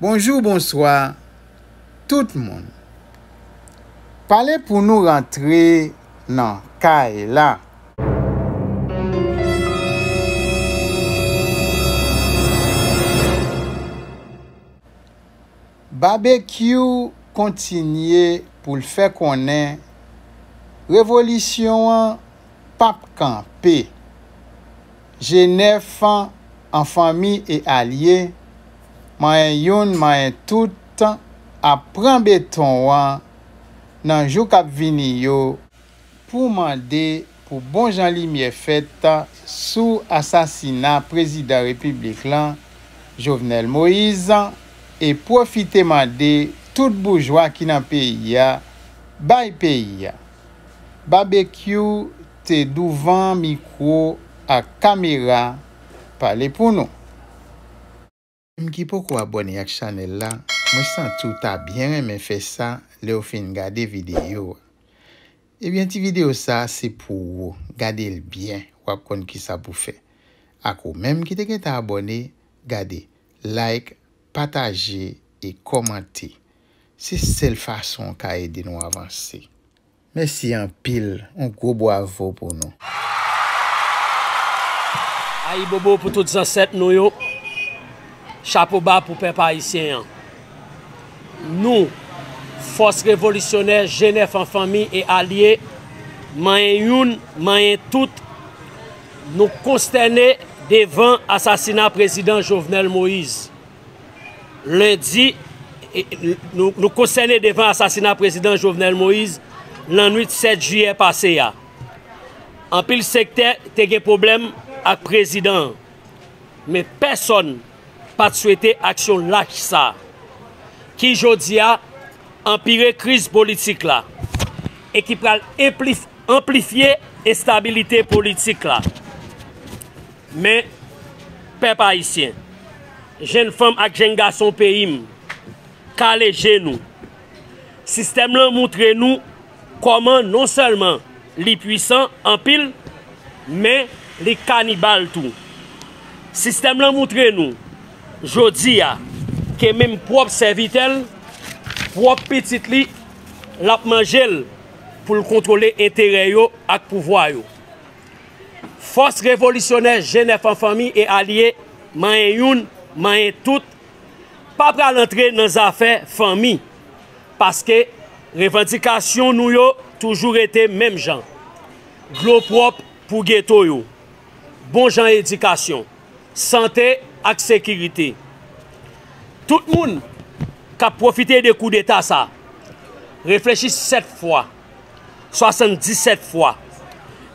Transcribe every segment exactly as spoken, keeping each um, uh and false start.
Bonjou, bonswa, tout moun. Pale pou nou rantre nan kay la. Babekyou kontinye pou l fè konnen revolisyon an p ap kanpe. Jenèf an fanmi e alye, manyen youn, manyen tout, ap pran beton an nan jou k ap vini yo pou mande pou bon jan limyè fèt sou asasina prezidan repiblik lan, Jovenel Moïse, e pwofite mande tout boujwa ki nan peyi a bay peyi a. Babekyou te douvan mikwo ak kamera pale pou nou. Menm ki poko abòne ak chanèl la, mwen santi w ta byen renmen fè sa lè w fin gade videyo a. Ebyen, ti videyo sa a se pou ou. Gade l byen, w ap konn kisa pou fè. Ak ou menm ki te gentan abòne, gade, like, pataje e kòmante. Se sèl fason w ka ede nou avanse. Mèsi anpil, yon gwo bwavo pou nou. Ayibobo pou tout zansèt nou yo. Chapo ba pou pèp ayisyen an. Nou, fòs revolisyonè G nèf an fanmi e alye, manyen youn, manyen tout, nou konstène devan asasina prezidan Jovenel Moïse. Lendi, nou, nou konstène devan asasina prezidan Jovenel Moïse lannwit sèt jiyè pase a. Anpil sektè te gen pwoblèm ak prezidan an, men pèsonn pa t swete aksyon lach sa a, ki jodi a anpire kriz politik la e ki pral enplif- anplifye enstabilite politik la. Men, pèp ayisyen, jenn fanm ak jenn gason peyi m, kale je nou. Sistèm lan moutre nou kòman non sèlman li pwisan anpil, men li kanibal tou. Sistèm lan moutre nou jodi a ke menm pwòp sèvitè l, pwòp pitit li, l ap manje l pou l kontwole enterè yo ak pouvwa yo. Fòs revolisyonè G nèf an fanmi e alye, manyen youn, manyen tout, pa pral antre nan zafè fanmi, paske revandikasyon nou yo toujou rete menm jan. Dlo pwòp pou geto yo, bon jan edikasyon, sante ak sekirite. Tout moun k ap pwofite de koudeta sa, reflechi sèt fwa, swasanndisèt fwa,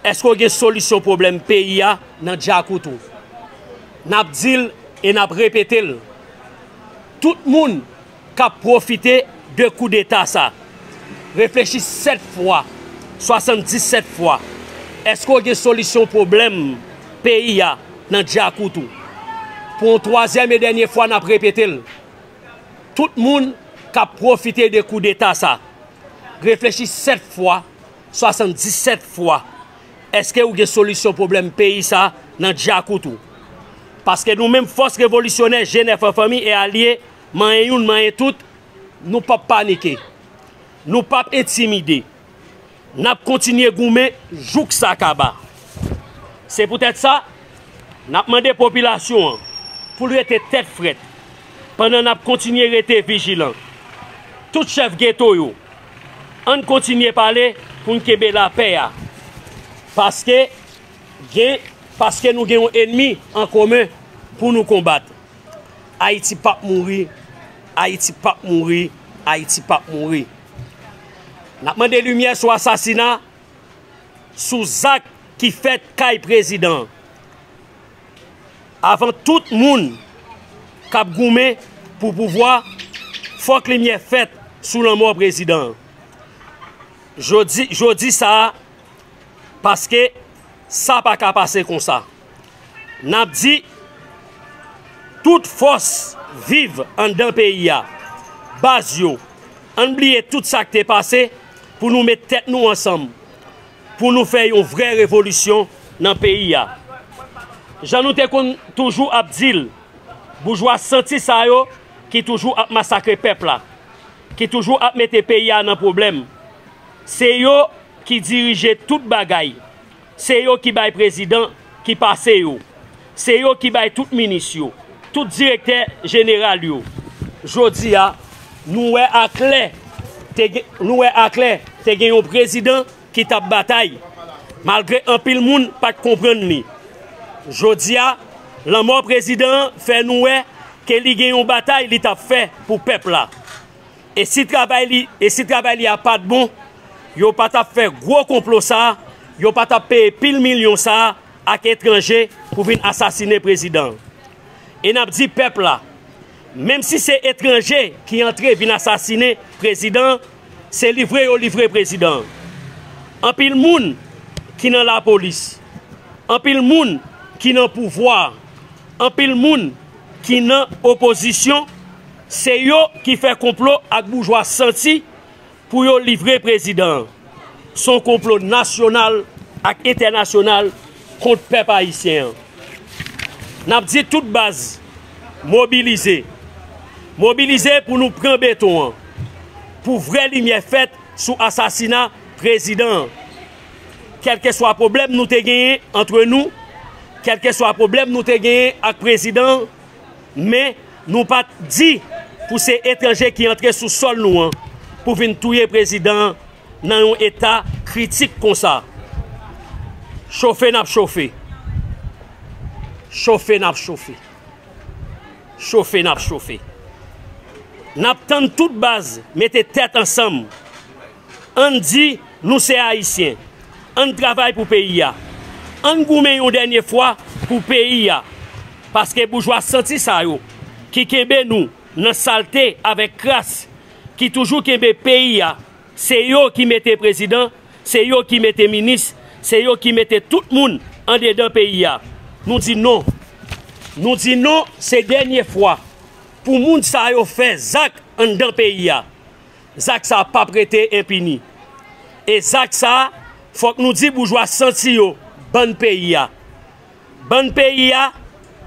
èske w gen solisyon pwoblèm peyi a nan djakout ou? N ap di l e n ap repete l. Tout moun k ap pwofite de koudeta sa, reflechi sèt fwa, swasanndisèt fwa, èske w gen solisyon pwoblèm peyi a nan djakout ou? Pou yon twazyèm e dènye fwa, n ap repete l. Tout moun k ap pwofite de koudeta sa, reflechi sèt fwa, swasanndisèt fwa, èske ou gen solisyon pwoblèm peyi sa nan djakout ou? Paske nou menm fòs revolisyonè G nèf an fanmi e alye, manyen youn, manyen tout, nou p ap panike. Nou p ap entimide. N ap kontinye goumen jouk sa kaba. Se poutèt sa, n ap mande popilasyon an pou l rete tèt frèt pandan n ap kontinye rete vijilan. Tout chèf geto yo, ann kontinye pale pou n kenbe lapè a. Paske gen, paske nou gen yon ènmi an komen pou nou konbat. Ayiti p ap mouri, Ayiti p ap mouri, Ayiti p ap mouri. N ap mande limyè sou asasina, sou zak ki fèt kay prezidan an. Avan tout moun k ap goumen pou pouvwa, fòk limyè fèt sou lanmò prezidan an. Jodi, jodi sa a, paske sa pa ka pase konsa. N ap di, tout fòs viv anndan peyi a, baz yo, ann bliye tout sa k te pase pou nou met tèt nou ansanm, pou nou fè yon vrè revolisyon nan peyi a. Jan nou te konn toujou ap di l, boujwa santi sa yo, ki toujou ap masakre pèp la, ki toujou ap mete peyi a nan pwoblèm. Se yo ki dirije tout bagay. Se yo ki bay prezidan ki pase yo. Se yo ki bay tout minis yo, tout direktè jeneral yo. Jodi a, nou wè aklè, te gen, nou wè aklè, te gen yon prezidan ki t ap batay, malgre anpil moun pa t konprann li. Jodi a, lanmò prezidan an fè nou wè ke li gen yon batay li t ap fè pou pèp la. E si travay li, e si travay li a pa t bon, yo pa t ap fè gwo konplo sa a, yo pa t ap peye pil milyon sa a ak etranje pou vin asasinen prezidan an. E n ap di pèp la, menm si se etranje ki antre vin asasinen prezidan an, se livre yo livre prezidan an. Anpil moun ki nan lapolis, anpil moun ki nan pouvwa, anpil moun ki nan opozisyon, se yo ki fè konplo ak boujwa santi pou yo livre prezidan an. Se yon konplo nasyonal ak entènasyonal kont pèp ayisyen an. N ap di tout baz, mobilize. Mobilize pou nou pran beton an, pou vrè limyè fèt sou asasina prezidan an. Kèlkeswa pwoblèm nou te genyen antre nou, kèlkeswa pwoblèm nou te genyen ak prezidan an, men nou pa t di pou se etranje ki antre sou sòl nou an pou vin touye prezidan an nan yon eta kritik konsa. Chofe n ap chofe. Chofe n ap chofe. Chofe n ap chofe. N ap tann tout baz mete tèt ansanm. Ann di nou se Ayisyen. Ann travay pou peyi a. Ann goumen yon dènye fwa pou peyi a. Paske boujwa santi sa yo ki kenbe nou nan salte avèk kras, ki toujou kenbe peyi a, se yo ki mete prezidan, se yo ki mete minis, se yo ki mete tout moun andedan peyi a. Nou di non. Nou di non, se dènye fwa pou moun sa yo fè zak anndan peyi a. Zak sa p ap rete enpini. E zak sa, fòk nou di boujwa santi yo, bann peyi a. Bann peyi a,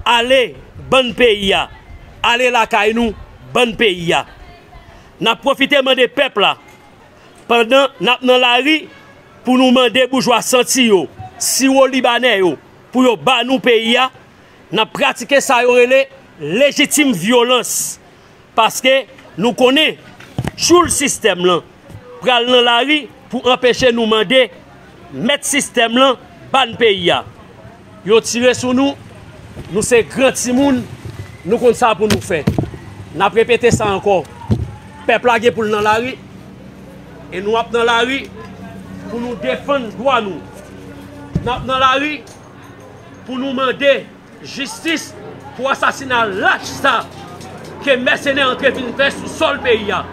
ale, bann peyi a. Ale lakay nou, bann peyi a. N ap pwofite mande pèp la, pandan n ap nan lari, pou nou mande boujwa santi yo, siwo libanè yo, pou yo ba nou peyi a, n ap pratike sa yo rele lejitim vyolans. Paske nou konnen tchoul sistèm lan pral nan lari pou anpeche nou mande mèt sistèm lan ba n peyi a. Yo tire sou nou, nou se gran timoun, nou konn sa pou nou fè. N ap repete sa ankò. Pèp la gen pou l nan lari, e nou ap nan lari pou nou defann dwa nou. N ap nan lari pou nou mande jistis pou asasina lach sa ke mèsenè antre vin fè sou sòl peyi a.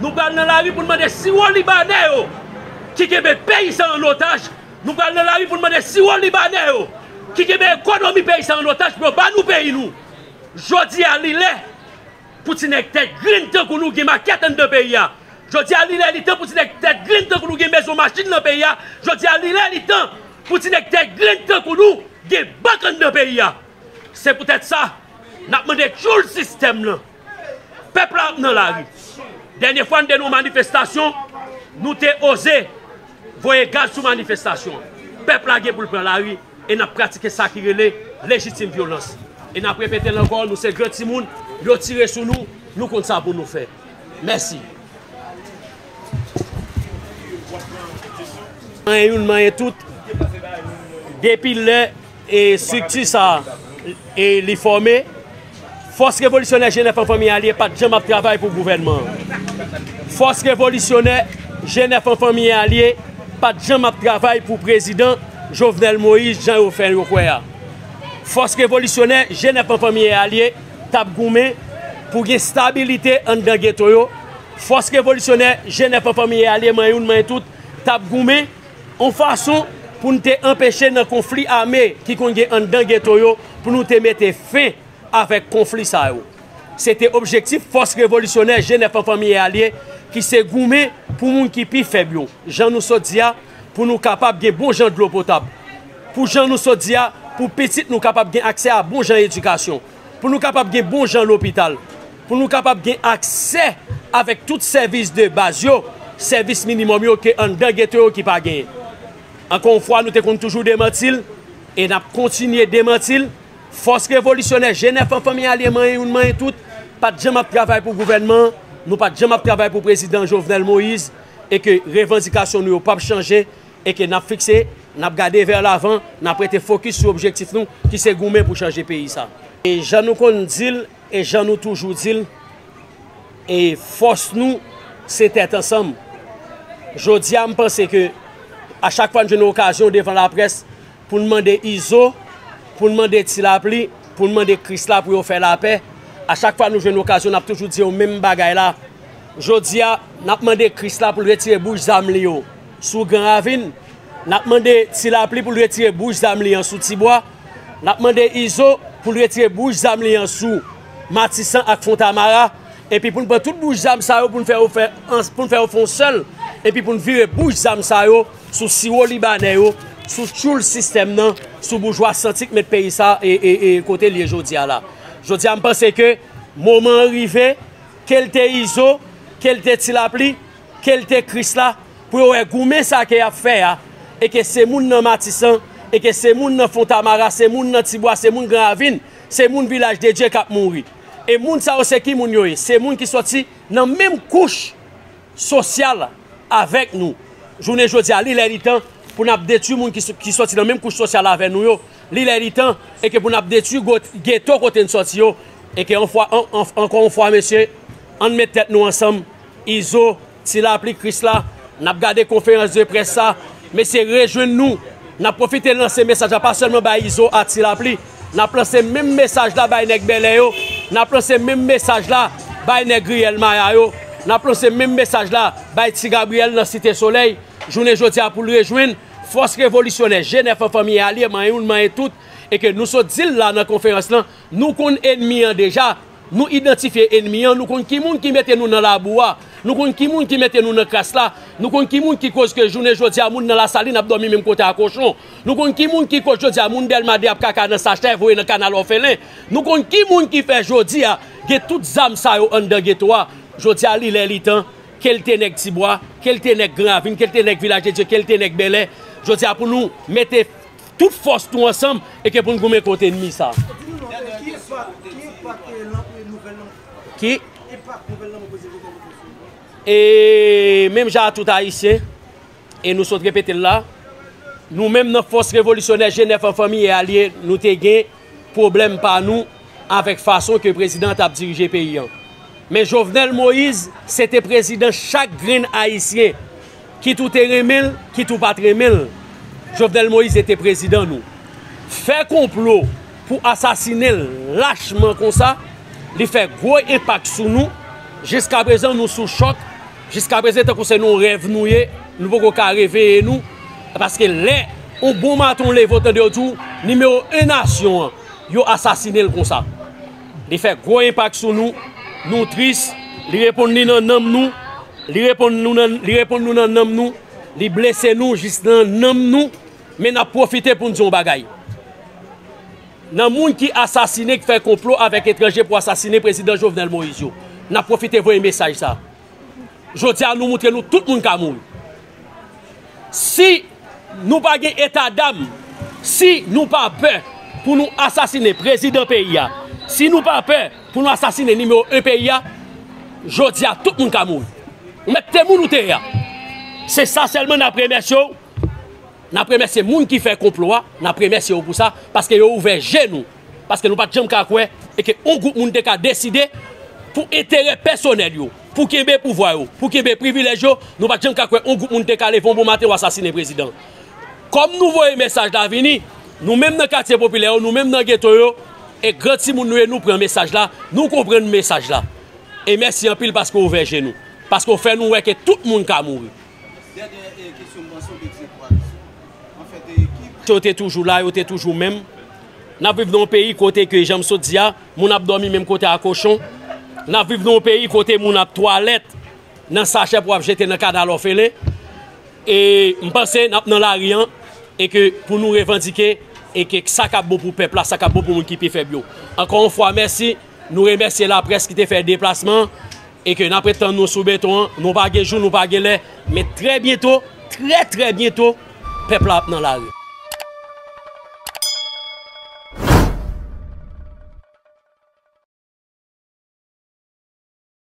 Nou pral nan lari pou n mande siwo libanè yo ki kenbe peyi sa an otaj. Nou pral nan lari pou n mande siwo libanè yo ki kenbe ekonomi peyi sa an otaj pou yo ba nou peyi nou. Jodi a, li lè pou ti nèg tèt grenn tankou nou gen makèt anndan peyi a. Jodi a, li lè li tan pou ti nèg tèt grenn tankou nou gen mezon machin nan peyi a. Jodi a, li lè li tan pou ti nèg tèt grenn tankou nou gen bank anndan peyi a. Se poutèt sa, n ap mande tchoul sistèm lan. Pèp la ap nan lari. Dènye fwa n te nan yon manifestasyon, nou te oze voye gaz sou manifestasyon an. Pèp la gen pou l pran lari e n ap pratike sa ki rele lejitim vyolans. E n ap repete l ankò, nou se gran timoun, yo tire sou nou, nou konn sa pou nou fè. Mèsi. Manyen youn, manyen tout. Depi lè e estrikti sa a, e li fòme, Fòs Revolisyonè G nèf an Fanmi Alye pa t janm ap travay pou gouvènman an. Fòs Revolisyonè G nèf an Fanmi Alye pa t janm ap travay pou prezidan Jovenel Moïse, jan yo fè yo kwè a. Fòs Revolisyonè G nèf an Fanmi Alye t ap goumen pou gen stabilite anndan geto yo. Fòs Revolisyonè G nèf an Fanmi Alye, manyen youn, manyen tout, t ap goumen yon fason pou n te anpeche nan konfli ame ki konn gen anndan geto yo, pou nou te mete fen avèk konfli sa yo. Se te objektif Fòs Revolisyonè G nèf an Fanmi Alye, ki se goumen pou moun ki pi fèb yo, jan nou sot di a, pou nou kapab gen bon jan dlo potab. Pou, jan nou sot di a, pou pitit nou kapab gen aksè a bon jan edikasyon. Pou nou kapab gen bon jan lopital. Pou nou kapab gen aksè avèk tout sèvis de baz yo, sèvis minimòm yo ke anndan geto yo ki pa genyen. Ankò yon fwa, nou te konn toujou demanti l, e n ap kontinye demanti l. Fòs revolisyonè G nèf an Fanmi Alye, manyen youn, manyen tout, pa t janm ap travay pou gouvènman an, nou pa t janm ap travay pou prezidan Jovenel Moïse, e ke revandikasyon nou yo p ap chanje, e ke n ap fikse, n ap gade vè lavan, n ap rete fokis sou objektif nou, ki se goumen pou chanje peyi sa. E jan nou konn di l, e jan nou toujou di l, e fòs nou, se tèt ansanm. Jodi a, m panse ke a chak fwa n jwenn okazyon devan laprès pou n mande Izo, pou n mande Ti Lapli, pou n mande Krisla pou yo fè lapè, a chak fwa nou jwenn okazyon, n ap toujou di yo menm bagay la. Jodi a, n ap mande Krisla pou l retire bouch zam li yo sou Gran Ravin. N ap mande Ti Lapli pou l retire bouch zam li an sou Tibwa. N ap mande Izo pou l retire bouch zam li an sou Matisan ak Fontamara. Epi pou n pran tout bouch zam sa yo, pou n fè yo fè, pou n fè yo fè yon sèl. Epi pou n vire bouch zam sa yo sou siwo libanè yo, sou tchoul sistèm nan, sou boujwa santi k met peyi sa e, e, e kote l ye jodi a la. Jodi a, m panse ke moman an rive, ke l te Izo, ke l te Ti Lapli, ke l te Krisla, pou yo wè goumen sa ke y ap fè a, e ke se moun nan Matisan, e ke se moun nan Fontamara, se moun nan Tibwa, se moun Gran Ravin, se moun Vilaj de Dye k ap mouri. E moun sa yo, se ki moun yo ye? Se moun ki sòti nan menm kouch sosyal avèk nou. Jounen jodi a, li lè li tan pou n ap detwi moun ki, ki sòti nan menm kouch sosyal avè nou yo. Li lè li tan, e ke pou n ap detwi go-, geto kote n sòti yo. E ke yon fwa, an, an, ankò yon fwa, mesye, ann met tèt nou ansanm. Izo, Ti Lapli, Krisla, n ap gade konferans de près sa. Mesye, rejwenn nou. N ap pwofite lanse mesaj la, pa sèlman bay Izo a Ti Lapli. N ap lanse menm mesaj la bay nèg Bèlè yo. N ap lanse menm mesaj la bay nèg Riyèl Maya yo. N ap lanse menm mesaj la bay Ti Gabriyèl nan Site Solèy. Jounen jodi a pou l rejwenn fòs revolisyonè G nèf an Fanmi Alye, manyen youn, manyen tout, e ke nou sot di l la nan konferans lan, nou konn ènmi an deja, nou idantifye ènmi an, nou konn ki moun ki mete nou nan labou a, nou konn ki moun ki mete nou nan kras la, nou konn ki moun ki koz ke jounen jodi a moun nan Lasalin ap dòmi menm kote a kochon, nou konn ki moun ki koz jodi a moun Dèlma de ap kaka nan sachè voye nan kanal òfelen, nou konn ki moun ki fè jodi a gen tout zam sa yo anndan geto a. Jodi a, li lè li tan, ke l te nèg Tibwa, ke l te nèg Gran Ravin, ke l te nèg Vilaj de Dye, ke l te nèg Bèlè. Jodi a, pou nou mete tout fòs nou ansanm e ke pou n goumen kont ènmi sa. Di nou non, ki enpak, ki enpak, eh, lan-, eh, nouvèl lanmò? Ki? Enpak nouvèl lanmò prezidan Jovenel Moïse sou nou? E menm jan a tout Ayisyen, e nou sot repete l la, nou menm nan fòs revolisyonè G nèf an Fanmi e Alye, nou te gen pwoblèm pa nou avèk fason ke prezidan an t ap dirije peyi an. Men Jovenel Moïse, se te prezidan chak grenn Ayisyen. Kit ou te renmen l, kit ou pa t renmen l, Jovenel Moïse se te prezidan nou. Fè konplo pou asasinen l lachman konsa, li fè gwo enpak sou nou. Jiskaprezan, nou sou chòk. Jiskaprezan, tankou se nan yon rèv nou ye, nou poko ka reveye nou. Paske lè yon bon maten w leve, w tande yo di w, nimewo en nasyon an, yo asasinen l konsa. Li fè gwo enpak sou nou, nou tris, li reponn li nan nanm nou, li reponn nou nan, li reponn nou nan nanm nou, li blese nou jis nan nanm nou, men n ap pwofite pou n di yon bagay. Nan moun ki asasinen, ki fè konplo avèk etranje pou asasinen prezidan Jovenel Moïse yo, n ap pwofite voye mesaj sa. Jodi a, nou moutre nou tout moun ka mouri. Si nou pa gen eta dam, si nou pa pè pou nou asasinen prezidan peyi a, si nou pa pè pou nou asasinen nimewo en peyi a, jodi a tout moun ka mouri. Ou mèt te moun ou te ye a. Se sa sèlman n ap remèsye w. N ap remèsye moun ki fè konplo a, n ap remèsye yo pou sa, paske yo ouvè je nou. Paske nou pa t janm ka kwè e ke yon gwoup moun te ka deside pou enterè pèsonèl yo, pou kenbe pouvwa yo, pou kenbe privilèj yo, nou pa t janm ka kwè yon gwoup moun te ka leve yon bon maten yo asasinen prezidan. Kòm nou voye mesaj la vini, nou menm nan katye popilè yo, nou menm nan geto yo, e gran timoun nou ye, nou pran mesaj la, nou konprann mesaj la. E mèsi anpil paske w ouvè je nou, paske w fè nou wè ke tout moun ka mouri. Dènyè, eh, kesyon m panse w te di se twa kesyon. Anfèt, eh, ki... Yo te toujou la, yo te toujou menm. N ap viv nan yon peyi kote ke, jan m sot di a, moun ap dòmi menm kote a kochon. N ap viv nan yon peyi kote moun ap twalèt nan sachè pou ap jete nan kanal òfelen. E m panse n ap nan lari an, e ke pou nou revandike, e ke sa k ap bon pou pèp la, sa k ap bon pou moun ki pi fèb yo. Ankò yon fwa, mèsi. Nou remèsye laprès ki te fè deplasman e ke n ap ret tann nou sou beton an. Nou pa gen jou, nou pa gen lè, men trè byento, trè, trè byento, pèp la ap nan lari.